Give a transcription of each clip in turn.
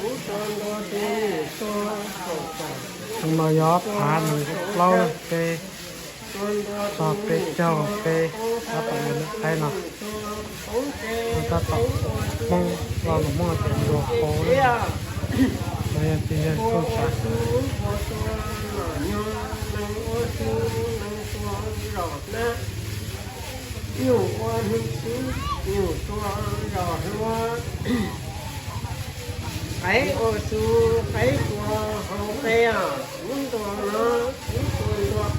Tus no yog phav nees nkaum plaub, peb txog peb caug peb tab tom mus lub qaib no. Tab tom Hmoob lo lus Hmoob tias ntuag qau na. No yog tus yawg Koob Tsav. Nyuj ua hnub xwb, nyuj tua zos hlua. Qaib ua xu, qaib tua hauv qe, kuv ntuas no, kuv tua ntuas.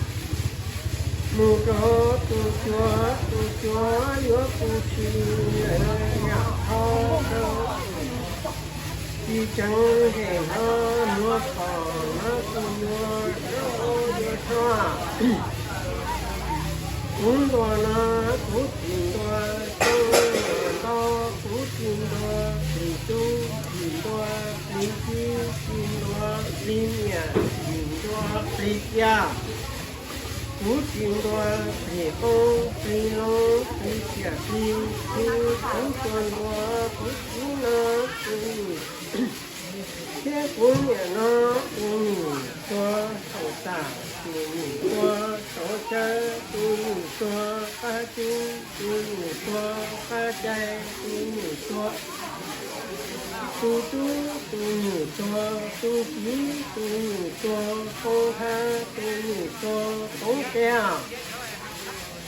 Mus rau tus cuav, tus cuav yuav kuv tsis yam ho rau. Tsis tseev nqes hlo, hluav taws no kuv yuav, yuav soj. Kuv ntuas no, kuv tsis ntuas tub, ntuas ntau, kuv tsis ntuas plig tub, tsis ntuas plig txiv, tsis ntuas plig niam, tsis ntuas plig txiv. Kuv tsis ntuas plig qoob, plig loo, plig tsiaj plig txhu, kuv tsuas ntuas kuv txiv no, kuv nyuj thiab kuv niam no, kuv nyuj tuag saum tas, kuv nyuj tuag saum chaw, kuv nyuj tuag qab cub, kuv nyuj tuag qab cai, kuv nyuj tuag tus tub, kuv nyuj tuag tus kiv, kuv nyuj tuag qoob thab, kuv nyuj tuag qoob tiaj,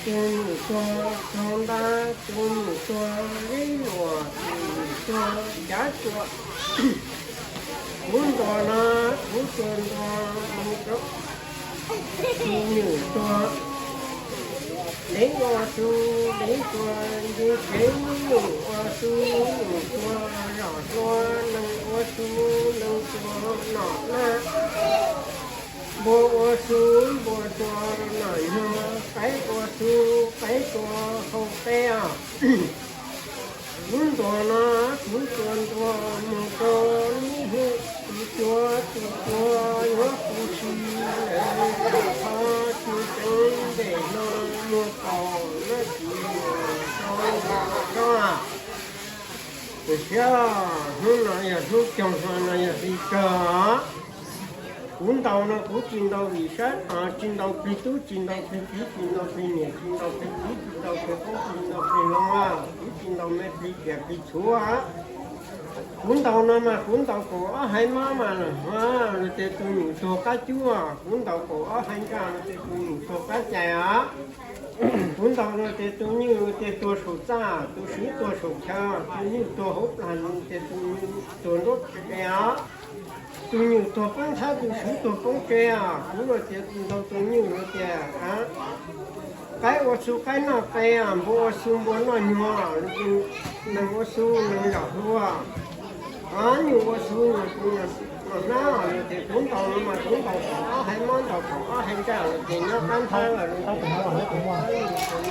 kuv nyuj tuag tog ntab, kuv nyuj tuag zeb luam, kuv nyuj tuag cav tsuam. Kuv ntuas no, kuv tsuas ntuas mus rau tus nyuj tuag. Dev ua xu, dev tuag nce tsev, nyuj ua xu, nyuj tuag zos hlua, nees ua xu, nees tuag nom nab. Npua ua xu, npua tuag nom nyuag, qaib ua xu, qaib tuag hauv qe os. Kuv ntuas no, kuv tsuas ntuas mus rau lub hwj, tus cuav, tus cuav yuav kuv tsis yam ho, tsis tseev nqes hlo, muag kaus no tsis yam ho rau. Tiam sis hnub no yog hnub coog hlo no yog hli kawg. Kuv ntaus no kuv tsis ntaus vim sab, tsis ntaus plig tub, tsis ntaus plig kiv, tsis ntaus plig niam, tsis ntaus plig txiv, tsis ntaus plig qoob, tsis ntaus plig loo, kuv tsis ntaus me plig tsiaj plig txhu. Kuv ntaus no mas kuv ntaus kaum ob haiv mob mas, luag tias tus nyuj tuag qab cub, kuv ntaus kaum ob haiv nraj, luag tias tus nyuj tuag qab cai os. Kuv ntaus no ces tus nyuj tias tuag saum txaj, tus swv tuag saum chaw, tus nyuj tuag hauv plag, tus nyuj tuag nruab tsev os. Tus nyuj tuag poob thab, tus swv tuag poob tsev os. Kuv los tias ntaus tus nyuj no tias qaib ua xu qaib noj qe, npua ua xu npua noj nyuag, nees ua xu nees zos hlua. Nyuj ua xu nyuj tus nom nab, luag tias kuv ntaus no mas kuv ntaus kaum ob haiv mob, ntaus kaum ob haiv nraj, luag tias nyob qab nthawb, luag tias nyob hauv plag,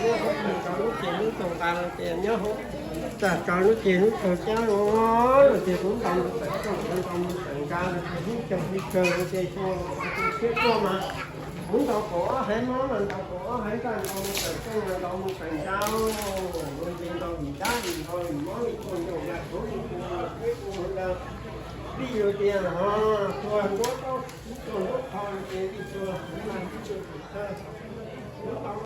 nyob hauv plag, tso lub ceg lub taug nqa, luag tias nyob hauv txaj, tso lub ceg lub taug cab, luag tias kuv ntaus mus tawm rooj, ntaus mus tawm nra, luag tias hnub coog hli kawg, luag tias xyoo siab tuaj mas kuv ntaus kaum ob haiv mob mas ntaus kaum ob haiv nraj, ntaus mus tawm rooj mas ntaus mus tawm nra, luag tias ntaus vim dab vim npau vim mob vim tuag nraum yaj tuv vim tuag siab tuag ntawd. Vij luag tias ho tuag nruab taub, tuag nruab qho, luag tias vij tuag kuv mas kuv tuag kuv thawj, kuv ntaus